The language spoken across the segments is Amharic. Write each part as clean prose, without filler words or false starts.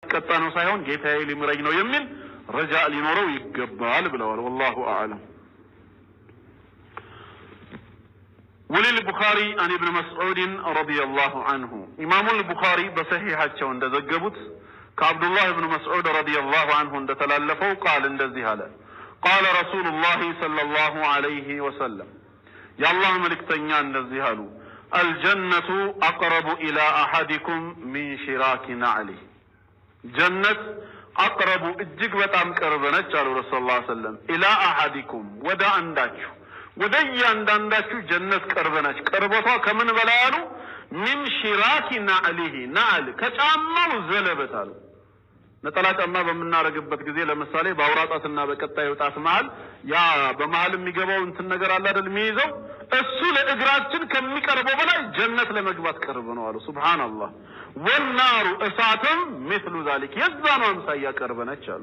ልቀጣ ነው ሳይሆን ጌታዬ ሊምረኝ ነው የሚል ረጃ ሊኖረው ይገባል ብለዋል። ወላሁ አዕለም። وللبخاري عن ابن مسعود رضي الله عنه إمام البخاري بصحيحቸው እንደዘገቡት ከአብዱላህ ብን መስዑድ رضي الله عنه እንደተላለፈው ቃል እንደዚህ አለ። قال رسول الله صلى الله عليه وسلم የአላህ መልእክተኛ እንደዚህ አሉ። الجنة أقرب إلى أحدكم من شراك نعله ጀነት أقرب እጅግ በጣም ቅርብ ነች አሉ ረሱል ላ ሰለም። إلى أحدكم ወደ አንዳችሁ ወደ እያንዳንዳችሁ ጀነት ቅርብ ነች። ቅርበቷ ከምን በላይ አሉ? من شراك نعله نعل ከጫማው ዘለበት አሉ። ነጠላ ጫማ በምናደርግበት ጊዜ ለምሳሌ በአውራ ጣትና በቀጣዩ ጣት መሀል ያ በመሀል የሚገባው እንትን ነገር አለ አይደል? የሚይዘው እሱ ለእግራችን ከሚቀርበው በላይ ጀነት ለመግባት ቅርብ ነው አሉ። سبحان الله። والنار እሳትም مثل ذلك የዛኑ አምሳያ ቅርብ ነች አሉ።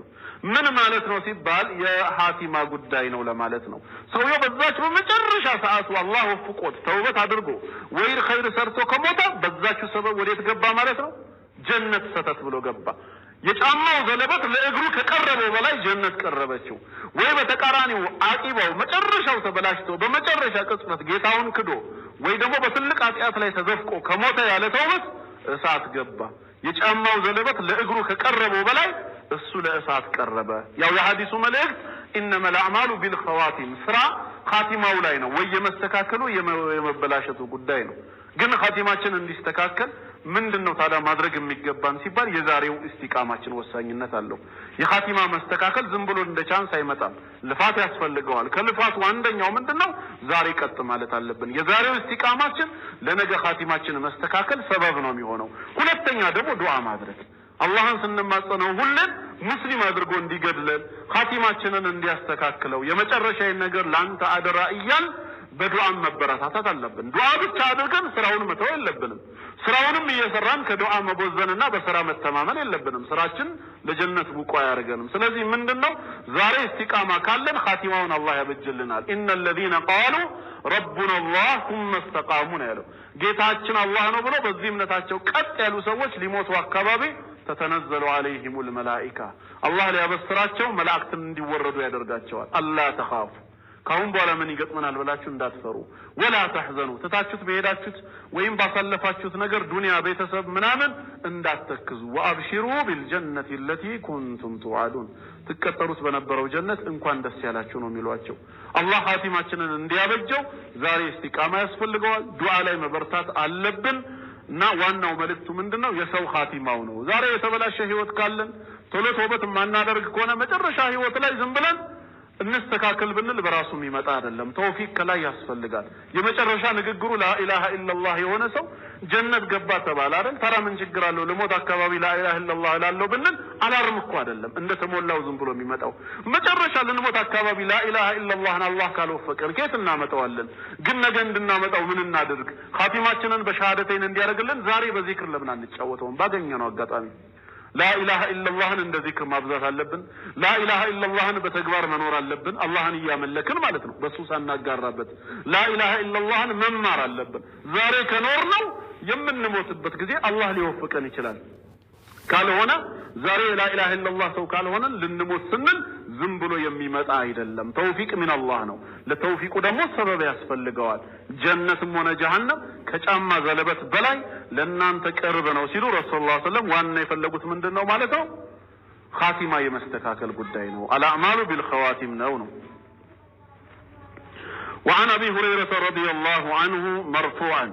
ምን ማለት ነው ሲባል የኻቲማ ጉዳይ ነው ለማለት ነው። ሰውየው በዛች በመጨረሻ ሰዓቱ አላህ ወፍቆት ተውበት አድርጎ ወይ ኸይር ሰርቶ ከሞተ በዛችው ሰበብ ወዴት ገባ ማለት ነው? ጀነት ሰተት ብሎ ገባ። የጫማው ዘለበት ለእግሩ ከቀረበው በላይ ጀነት ቀረበችው። ወይ በተቃራኒው አቂባው መጨረሻው ተበላሽቶ በመጨረሻ ቅጽበት ጌታውን ክዶ ወይ ደግሞ በትልቅ ኃጢአት ላይ ተዘፍቆ ከሞተ ያለ ተውበት እሳት ገባ። የጫማው ዘለበት ለእግሩ ከቀረበው በላይ እሱ ለእሳት ቀረበ። ያው የሐዲሱ መልእክት إنما الأعمال بالخواتيم ስራ ኻቲማው ላይ ነው ወይ የመስተካከሉ የመበላሸቱ ጉዳይ ነው። ግን ኻቲማችን እንዲስተካከል ምንድን ነው ታዲያ ማድረግ የሚገባን ሲባል የዛሬው እስቲቃማችን ወሳኝነት አለው። የኻቲማ መስተካከል ዝም ብሎ እንደ chance አይመጣም፣ ልፋት ያስፈልገዋል። ከልፋቱ አንደኛው ምንድን ነው? ዛሬ ቀጥ ማለት አለብን። የዛሬው እስቲቃማችን ለነገ ኻቲማችን መስተካከል ሰበብ ነው የሚሆነው። ሁለተኛ ደግሞ ዱዓ ማድረግ፣ አላህን ስንማጸነው ሁሌም ሙስሊም አድርጎ እንዲገድለን ኻቲማችንን እንዲያስተካክለው የመጨረሻዬን ነገር ለአንተ አደራ እያል በዱዓም መበረታታት አለብን። ዱዓ ብቻ አድርገን ስራውን መተው የለብንም። ስራውንም እየሰራን ከዱዓ መቦዘንና በስራ መተማመን የለብንም። ስራችን ለጀነት ብቁ አያደርገንም። ስለዚህ ምንድን ነው ዛሬ እስቲቃማ ካለን ኻቲማውን አላህ ያበጅልናል። إن الذين قالوا ربنا الله ثم استقاموا ነው ያለው። ጌታችን አላህ ነው ብሎ በዚህ እምነታቸው ቀጥ ያሉ ሰዎች ሊሞቱ አካባቢ تتنزل عليهم الملائكة አላህ ሊያበስራቸው መላእክትን እንዲወረዱ ያደርጋቸዋል። ألا تخافوا ካሁን በኋላ ምን ይገጥመናል ብላችሁ እንዳትፈሩ፣ ولا تحزنوا ትታችሁት በሄዳችሁት ወይም ባሳለፋችሁት ነገር ዱንያ፣ ቤተሰብ ምናምን እንዳትተክዙ። وأبشروا بالجنة التي كنتم توعدون ትቀጠሩት በነበረው ጀነት እንኳን ደስ ያላችሁ ነው የሚሏቸው። አላህ ኻቲማችንን እንዲያበጀው ዛሬ እስቲቃማ ያስፈልገዋል። ዱዓ ላይ መበርታት አለብን እና ዋናው መልእክቱ ምንድን ነው? የሰው ኻቲማው ነው። ዛሬ የተበላሸ ህይወት ካለን ቶሎ ተውበት የማናደርግ ከሆነ መጨረሻ ህይወት ላይ ዝም ብለን እንስተካከል ብንል በራሱ የሚመጣ አይደለም። ተውፊቅ ከላይ ያስፈልጋል። የመጨረሻ ንግግሩ ላኢላሃ ኢለላህ የሆነ ሰው ጀነት ገባ ተባለ አይደል? ታዲያ ምን ችግር አለው? ልሞት አካባቢ ላኢላሃ ኢለላህ እላለሁ ብንል alarm እኮ አይደለም እንደ ተሞላው ዝም ብሎ የሚመጣው። መጨረሻ ልንሞት አካባቢ ላኢላሃ ኢለላህን አላህ ካልወፈቀን ከየት እናመጣዋለን? ግን ነገ እንድናመጣው ምን እናድርግ? ኻቲማችንን በሸሃደተይን እንዲያደርግልን ዛሬ በዚክር ለምን አንጫወተውም? ባገኘነው አጋጣሚ ላኢላሃ ኢለላህን እንደ ዚክር ማብዛት አለብን። ላኢላሃ ኢለላህን በተግባር መኖር አለብን። አላህን እያመለክን ማለት ነው፣ በሱ ሳናጋራበት። ላኢላሃ ኢለላህን መማር አለብን። ዛሬ ከኖር ነው የምንሞትበት ጊዜ አላህ ሊወፍቀን ይችላል። ካልሆነ ዛሬ ላኢላሃ ኢለላህ ሰው ካልሆነን ልንሞት ስንል ዝም ብሎ የሚመጣ አይደለም። ተውፊቅ ሚነላህ ነው። ለተውፊቁ ደግሞ ሰበብ ያስፈልገዋል። ጀነትም ሆነ ጀሀነም ከጫማ ዘለበት በላይ ለእናንተ ቅርብ ነው ሲሉ ረሱል ላ ሰለም ዋና የፈለጉት ምንድን ነው ማለት ነው? ኻቲማ የመስተካከል ጉዳይ ነው። الأعمال بالخواتيم ነው ነው። وعن أبي هريرة رضي الله عنه مرفوعا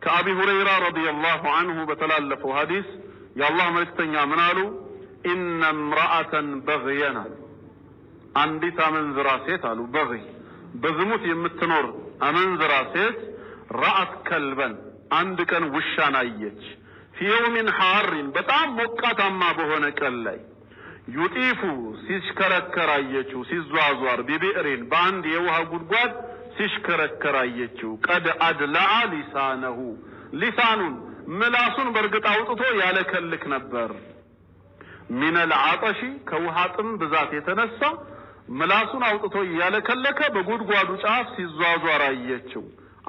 ከአቢ ሁረይራ رضي الله عنه በተላለፈው ሐዲስ የአላህ መልእክተኛ ምን አሉ? إن امرأة بغيا አንዲት አመንዝራ ሴት አሉ። بغي በዝሙት የምትኖር አመንዝራ ሴት رأت كلبا አንድ ቀን ውሻን አየች። في يوم حار በጣም ሞቃታማ በሆነ ቀን ላይ يطيف ሲሽከረከር አየችው፣ ሲዟዟር ببئر በአንድ የውሃ ጉድጓድ ሲሽከረከር አየችው። قد أدلع لسانه ሊሳኑን ምላሱን በእርግጥ አውጥቶ ያለከልክ ነበር። من العطش ከውሃ ጥም ብዛት የተነሳ ምላሱን አውጥቶ እያለከለከ በጉድጓዱ ጫፍ ሲዟዟር አየችው።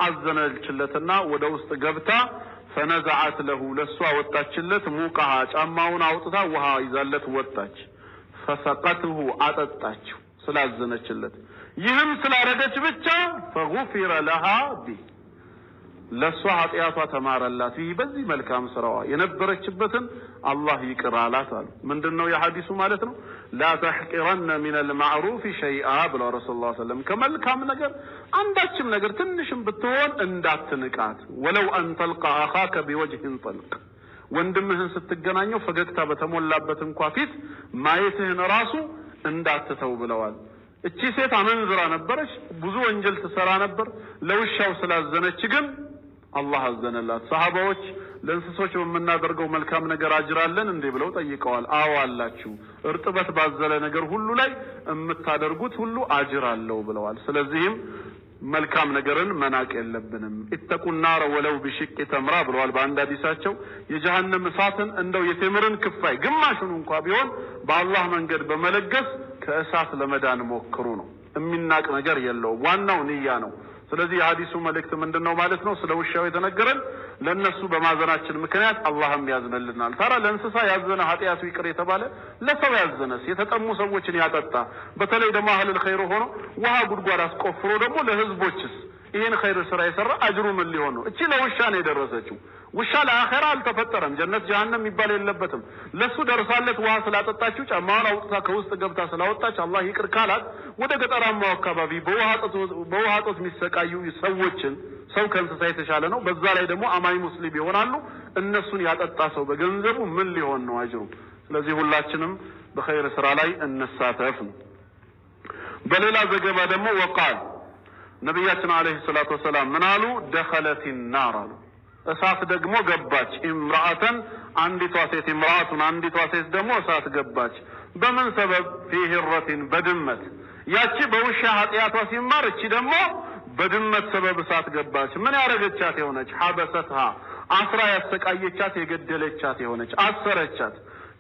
አዘነችለትና ወደ ውስጥ ገብታ ፈነዘዐት ለሁ ለሷ ወጣችለት ሙቀሃ ጫማውን አውጥታ ውሃ ይዛለት ወጣች። ፈሰቀትሁ አጠጣችው ስላዘነችለት። ይህም ስላረገች ብቻ ፈጉፊረ ለሃ ቢ ለሷ ኃጢአቷ ተማረላት። ይህ በዚህ መልካም ስራዋ የነበረችበትን አላህ ይቅር አላት አሉ። ምንድነው የሐዲሱ ማለት ነው? ላ ተሕቂረነ ሚነል ማዕሩፍ ሸይአ ብለው ረሱል ላ ሰለም ከመልካም ነገር አንዳችም ነገር ትንሽም ብትሆን እንዳትንቃት። ወለው አን ተልቃ አኻከ ቢወጅህን ጠልቅ ወንድምህን ስትገናኘው ፈገግታ በተሞላበት እንኳ ፊት ማየትህን ራሱ እንዳትተው ብለዋል። እቺ ሴት አመንዝራ ነበረች፣ ብዙ ወንጀል ትሰራ ነበር። ለውሻው ስላዘነች ግን አላህ አዘነላት። ሰሃባዎች ለእንስሶች በምናደርገው መልካም ነገር አጅራለን እንዴ ብለው ጠይቀዋል። አዎ አላችሁ፣ እርጥበት ባዘለ ነገር ሁሉ ላይ የምታደርጉት ሁሉ አጅር አለው ብለዋል። ስለዚህም መልካም ነገርን መናቅ የለብንም። اتقوا النار ولو بشق تمرة ብለዋል በአንድ ሐዲሳቸው። የጀሃነም እሳትን እንደው የቴምርን ክፋይ ግማሹን እንኳ ቢሆን በአላህ መንገድ በመለገስ ከእሳት ለመዳን ሞክሩ ነው። የሚናቅ ነገር የለውም። ዋናው ንያ ነው። ስለዚህ የሐዲሱ መልእክት ምንድነው ማለት ነው? ስለ ውሻው የተነገረን ለነሱ በማዘናችን ምክንያት አላህም ያዝንልናል። ታዲያ ለእንስሳ ያዘነ ኃጢአቱ ይቅር የተባለ ለሰው ያዘነስ የተጠሙ ሰዎችን ያጠጣ በተለይ ደግሞ አህለል ኸይር ሆኖ ውሃ ጉድጓድ አስቆፍሮ ደግሞ ለህዝቦችስ ይህን ኸይር ስራ የሰራ አጅሩ ምን ሊሆን ነው? እቺ ለውሻ ነው የደረሰችው። ውሻ ለአኼራ አልተፈጠረም። ጀነት ጀሃነም የሚባል የለበትም። ለሱ ደርሳለት ውሃ ስላጠጣችው ጫማዋን አውጥታ ከውስጥ ገብታ ስላወጣች አላህ ይቅር ካላት ወደ ገጠራማው አካባቢ በውሃ እጦት የሚሰቃዩ ሰዎችን ሰው ከእንስሳ የተሻለ ነው። በዛ ላይ ደግሞ አማኝ ሙስሊም ይሆናሉ። እነሱን ያጠጣ ሰው በገንዘቡ ምን ሊሆን ነው አጅሩ? ስለዚህ ሁላችንም በኸይር ስራ ላይ እንሳተፍ ነው። በሌላ ዘገባ ደግሞ ወቃል ነቢያችን عليه الصلاة والسلام ምን አሉ? دخلت النار አሉ። እሳት ደግሞ ገባች። امرأة አንዲቷ ሴት امرأة አንዲቷ ሴት ደግሞ እሳት ገባች። በምን ሰበብ? في هرة በድመት። ያቺ በውሻ ኃጢአቷ ሲማር፣ እቺ ደግሞ በድመት ሰበብ እሳት ገባች። ምን ያረገቻት የሆነች? حبستها አስራ ያሰቃየቻት የገደለቻት የሆነች አሰረቻት።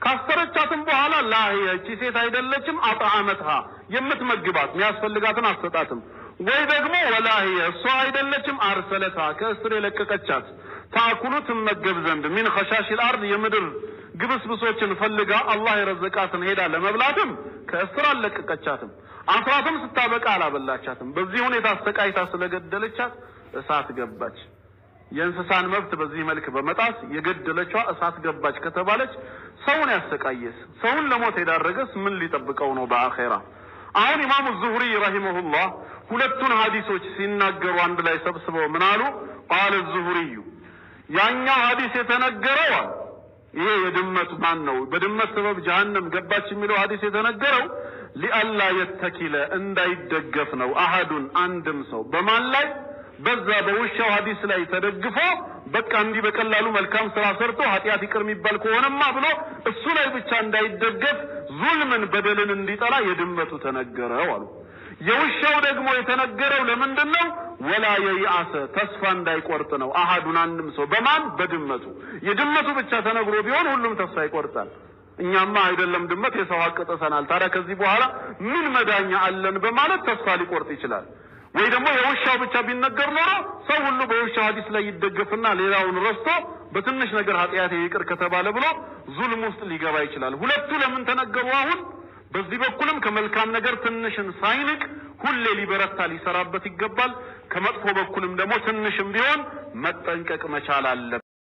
ካሰረቻትም በኋላ لا هي እቺ ሴት አይደለችም أطعمتها የምትመግባት የሚያስፈልጋትን አሰጣትም ወይ ደግሞ ولا هي እሷ አይደለችም أرسلتها ከእስር የለቀቀቻት تأكل ትመገብ ዘንድ من خشاش الأرض የምድር ግብስብሶችን ፈልጋ አላህ የረዘቃትን ሄዳ ለመብላትም ከእስር አልለቀቀቻትም። አስራትም ስታበቃ አላበላቻትም። በዚህ ሁኔታ አሰቃይታ ስለገደለቻት እሳት ገባች። የእንስሳን መብት በዚህ መልክ በመጣስ የገደለቿ እሳት ገባች ከተባለች ሰውን ያሰቃየስ ሰውን ለሞት የዳረገስ ምን ሊጠብቀው ነው በአኼራ? አሁን ኢማሙ ዙሁሪ رحمه الله ሁለቱን ሀዲሶች ሲናገሩ አንድ ላይ ሰብስበው ምን አሉ? قال الزهري ያኛው ሀዲስ የተነገረው አሉ ይሄ የድመት ማን ነው በድመት ሰበብ ጀሀነም ገባች የሚለው ሀዲስ የተነገረው لئلا يتكل እንዳይደገፍ ነው። أحد አንድም ሰው በማን ላይ? በዛ በውሻው ሀዲስ ላይ ተደግፎ በቃ እንዲህ በቀላሉ መልካም ስራ ሰርቶ ኃጢአት ይቅር የሚባል ከሆነማ ብሎ እሱ ላይ ብቻ እንዳይደገፍ ዙልምን በደልን እንዲጠላ የድመቱ ተነገረው አሉ። የውሻው ደግሞ የተነገረው ለምንድን ነው? ولا ييأس ተስፋ እንዳይቆርጥ ነው። أحد አንድም ሰው በማን? በድመቱ። የድመቱ ብቻ ተነግሮ ቢሆን ሁሉም ተስፋ ይቆርጣል። እኛማ አይደለም ድመት የሰው ሀቅ ጥሰናል፣ ታዲያ ከዚህ በኋላ ምን መዳኛ አለን በማለት ተስፋ ሊቆርጥ ይችላል። ወይ ደግሞ የውሻው ብቻ ቢነገር ኖሮ ሰው ሁሉ በውሻው ሀዲስ ላይ ይደገፍና ሌላውን ረስቶ በትንሽ ነገር ኃጢአት ይቅር ከተባለ ብሎ ዙልም ውስጥ ሊገባ ይችላል። ሁለቱ ለምን ተነገሩ? አሁን በዚህ በኩልም ከመልካም ነገር ትንሽን ሳይንቅ ሁሌ ሊበረታ ሊሰራበት ይገባል። ከመጥፎ በኩልም ደግሞ ትንሽም ቢሆን መጠንቀቅ መቻል አለበት።